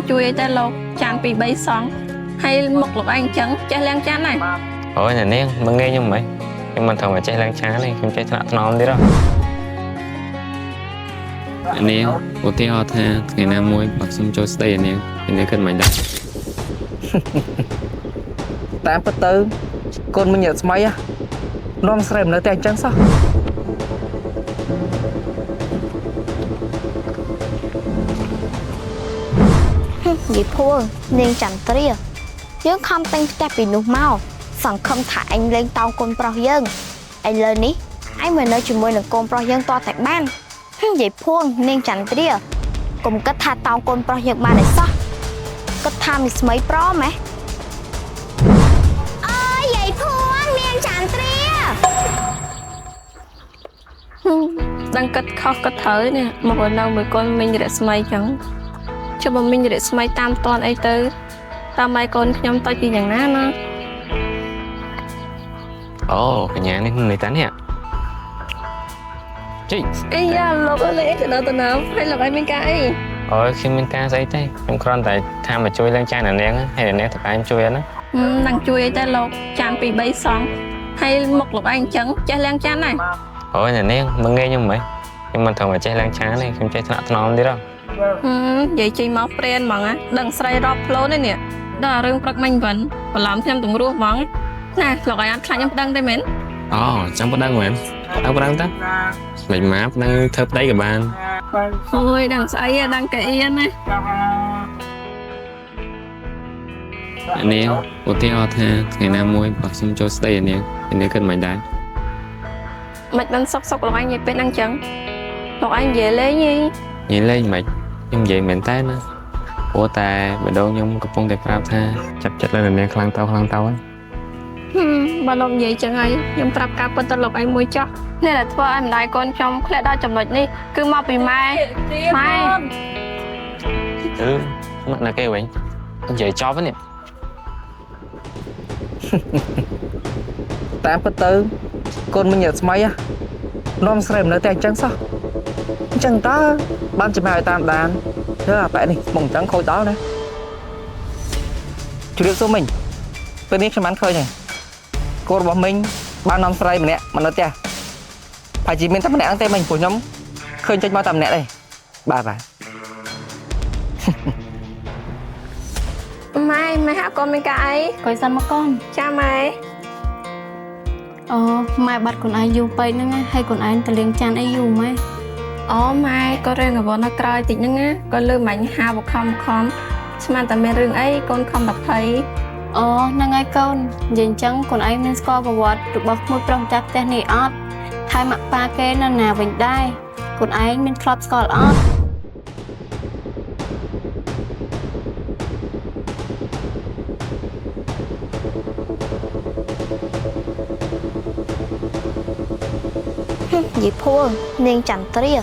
ជួយអីតែលោកចានពីរ3សង់ហើយមុខលោកឯងអញ្ចឹងចេះលាងចានដែរ អូយអ្នកនាងមើលងាយខ្ញុំហ្មងខ្ញុំមិនត្រូវមកចេះលាងចានទេខ្ញុំចេះថ្នាក់ថ្នមទៀតហ៎អ្នកនាងឧទាហរណ៍ថាថ្ងៃណាមួយបើខ្ញុំចូលស្ដីអ្នកនាងអ្នកនាងគិតមិនដែរ តាមពិតទៅកូនមិញរស្មីហ៎នាំស្រីមកនៅផ្ទះអញ្ចឹងសោះ និយាយភួងនាងចន្ទ្រាយើងខំទិញផ្ទះពីនោះមកសង្ឃឹមថាអញលេងតោងកូនប្រុសយើងឥឡូវនេះឯងមកនៅជាមួយនឹងកូនប្រុសយើងតតែបាននិយាយភួងនាងចន្ទ្រាកុំគិតថាតោងកូនប្រុសយើងបានឯសោះគិតថាមីស្មីប្រមហ៎អើយយាយភួងនាងចន្ទ្រា ដឹងគិតខុសគិតត្រូវនេះមកឲ្យនៅមួយកូនមីងរស្មីអញ្ចឹងចុះបើមីងរស្មីតាមតនអីទៅតាមម៉ែកូនខ្ញុំទៅជាយ៉ាងណាណា អូកញ្ញានេះនៅតានេះជី អីយ៉ាលោកអើយទៅដល់ទៅណាហើយលោកឯងមានការអី អូយខ្ញុំមានការស្អីទេខ្ញុំគ្រាន់តែថាមកជួយលាងចានអ្នកនាងហើយអ្នកនាងតើឯងជួយអត់ណា នឹងជួយអីតែលោកចានពីរ3សង់ហើយមុខលោកឯងអញ្ចឹងចេះលាងចានដែរ អូយអ្នកនាងមើលងាយខ្ញុំហ្មងខ្ញុំមិនត្រូវមកចេះលាងចានទេខ្ញុំចេះថ្នាក់ថ្នមទៀតហ៎ និយាយចេញមកព្រានហ្មងណាដឹងស្រីរាប់ផ្លូវនេះនេះដល់រឿងព្រឹកមិញវិញបន្លំខ្ញុំទាំងរស់ហ្មងណាលោកឯងអត់ខ្លាចខ្ញុំប្តឹងទេមែន អូចាំប្តឹងមែនអើប្តឹងតាមិនមកប្តឹងធ្វើប្តីក៏បាន អូយដឹងស្អីដឹងកែអៀនណា អ្នកនាងឧទាហរណ៍ថាថ្ងៃណាមួយបើខ្ញុំចូលស្ដីអ្នកនាងអ្នកនាងគិតមិនដែរ មិនបានសុកសុកលោកឯងនិយាយពេលហ្នឹងអញ្ចឹងលោកឯងនិយាយលេងហី និយាយលេងមិនខ្ញុំនិយាយមែនតើណាព្រោះតែម្ដងខ្ញុំកំពុងតែប្រាប់ថាចាប់ចិត្តលើអ្នកនាងខ្លាំងទៅខ្លាំងទៅហើយ បើលោកនិយាយចឹងហើយខ្ញុំប្រាប់ការពិតទៅលោកឯងមួយចុះនេះដែលធ្វើឲ្យម្ដាយកូនខ្ញុំធ្លាក់ដល់ចំណុចនេះគឺមកពីម៉ែម៉ែ អឺមកណាគេវិញនិយាយចប់ហ្នឹងនេះ តាមពិតទៅកូនមិញរស្មីហ៎នាំស្រីមកនៅផ្ទះអញ្ចឹងសោះអញ្ចឹងតើបានចំណាយឲ្យតាមដានយើអាប៉ែនេះមកអញ្ចឹងខូចដល់ណាជម្រាបសួរមិញពេលនេះខ្ញុំបានឃើញហើយកូនរបស់មិញបាននាំស្រីម្នាក់មកនៅផ្ទះប្រហែលជាមានតែម្នាក់ហ្នឹងទេមិញព្រោះខ្ញុំឃើញចេញមកតែម្នាក់ទេបាទបាទ ម៉ែម៉ែហាក់កូនមានការអី កុយសិនមកកូន ចាម៉ែ អូម៉ែបាត់ខ្លួនឯងយូរពេកហ្នឹងណាហើយខ្លួនឯងទៅលាងចានអីយូរម៉ែ អូម៉ែក៏រឿងកវនៅក្រោយតិចហ្នឹងណាក៏លឺម៉ាញ់ហាបខំខំស្មានតែមានរឿងអីកូនខំតែភ័យ អូហ្នឹងហើយកូននិយាយអញ្ចឹងខ្លួនឯងមានស្គាល់ប្រវត្តិរបស់ក្មួយប្រុសម្ចាស់ផ្ទះនេះអត់ហើយម៉ាក់ប៉ាគេនៅណាវិញដែរខ្លួនឯងមានធ្លាប់ស្គាល់អត់ និយាយភួងនាងចន្ទ្រា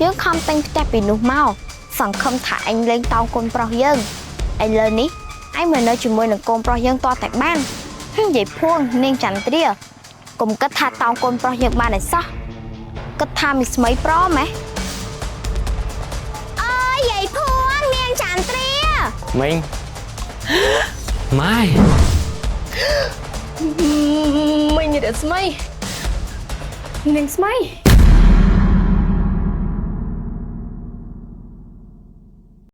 យើងខំទិញផ្ទះពីនោះមកសង្ឃឹមថាអញលេងតោងកូនប្រុសយើងឥឡូវនេះឯងមកនៅជាមួយនឹងកូនប្រុសយើងតតែបាននិយាយភួងនាងចន្ទ្រាកុំគិតថាតោងកូនប្រុសយើងបានឯសោះគិតថាមីស្មីប្រមហ៎អើយយាយភួងនាងចន្ទ្រា មីងម៉ែ មីងរស្មីនាងស្មី